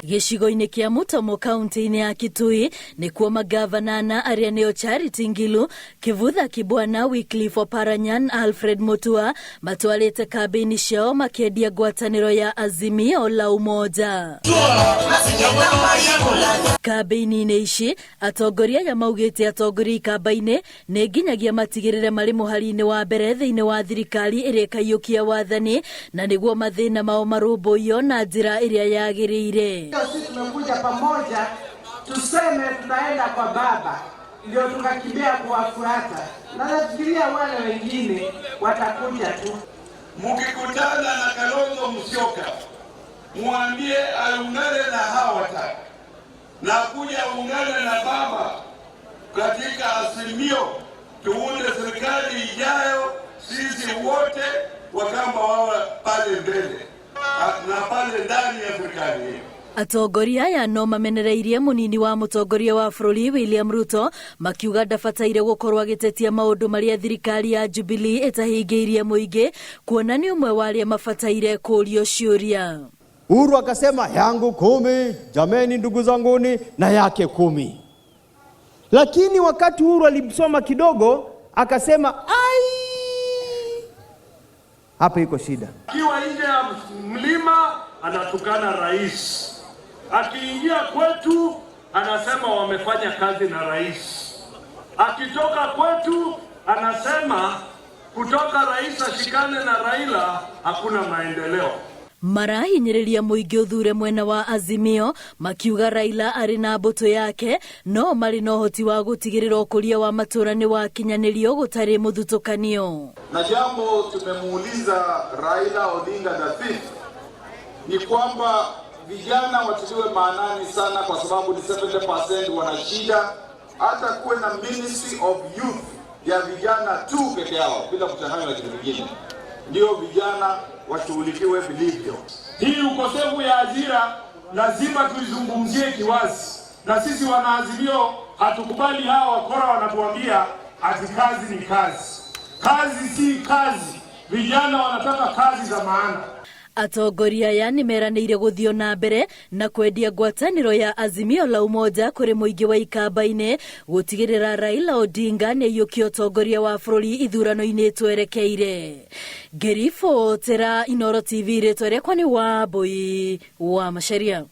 Gĩcigo-inĩ kĩa Mutomo kaunti-inĩ ya Kitui nĩkuo magavana ana arĩa nĩo Charity Ngilu, Kivutha Kibwana, Wycliffe Oparanya, Alfred Mutua matwarĩte kambĩini ciao makĩendia ngwatanĩro ya Azimio la Umoja. Kambĩini-inĩ ici atongoria aya maugĩte atongoria ikamba-inĩ nĩ nginyagia matigĩrĩre marĩ mũhari-inĩ wa mbere thĩinĩ wa thirikari ĩrĩa ĩkaiyũkia wathani na nĩguo mathĩna mao marũmbũiyo na njĩra ĩrĩa yagĩrĩire. Sisi tumekuja pamoja tuseme tunaenda kwa baba, ndio tukakimbia kuwafuata, na nafikiria wale wengine watakuja tu. Mkikutana na Kalonzo Musyoka mwambie aungane na hawa watatu na kuja aungane na baba katika Azimio, tuunde serikali ijayo, sisi wote Wakamba wawe pale mbele na pale ndani ya serikali hiyo. Atongoria aya no mamenereirie munini wa mutongoria wa bũrũri William Ruto makiuga ndabataire gũkorwo agĩtetia maũndũ marĩa thirikari ya Jubilee ĩtahingĩirie mũingĩ kuona nĩ ũmwe wa arĩa mabataire kũũrio ciũria. Uhuru akasema yangu 10, jameni ndugu zanguni, na yake 10. Lakini wakati Uhuru alimsoma kidogo akasema ai, hapa iko shida. Akiwa nje ya mlima anatukana rais, akiingia kwetu anasema wamefanya kazi na rais, akitoka kwetu anasema kutoka rais ashikane na Raila hakuna maendeleo. Marahinyĩrĩria mũingĩ ũthure mwena wa Azimio makiuga Raila arĩ na mbũtũ yake no marĩ na ũhoti wa gũtigĩrĩra ũkũria wa matũũra nĩ wakinyanĩrio gũtarĩ mũthutũkanio. Na jambo tumemuuliza Raila Odinga the fifth ni kwamba vijana watiliwe maanani sana, kwa sababu ni 70% wana shida. Hata kuwe na Ministry of Youth ya vijana tu peke yao bila kuchanganywa na kitu kingine, ndio vijana washughulikiwe vilivyo. Hii ukosefu ya ajira lazima tuizungumzie kiwazi, na sisi wanaazimio hatukubali hawa wakora wanatuambia ati kazi ni kazi. Kazi si kazi, vijana wanataka kazi za maana. Atongoria aya nĩ meranĩire gũthiĩ na mbere na kwendia ngwatanĩro ya Azimio la Umoja kũrĩ mũingĩ wa Ikamba-inĩ gũtigĩrĩra Raila Odinga nĩ aiyũkia ũtongoria wa bũrũri ithurano-inĩ twerekeire. Ngĩribotera Inooro TV rĩtwa rĩakwa nĩ Wambui wa Macharia.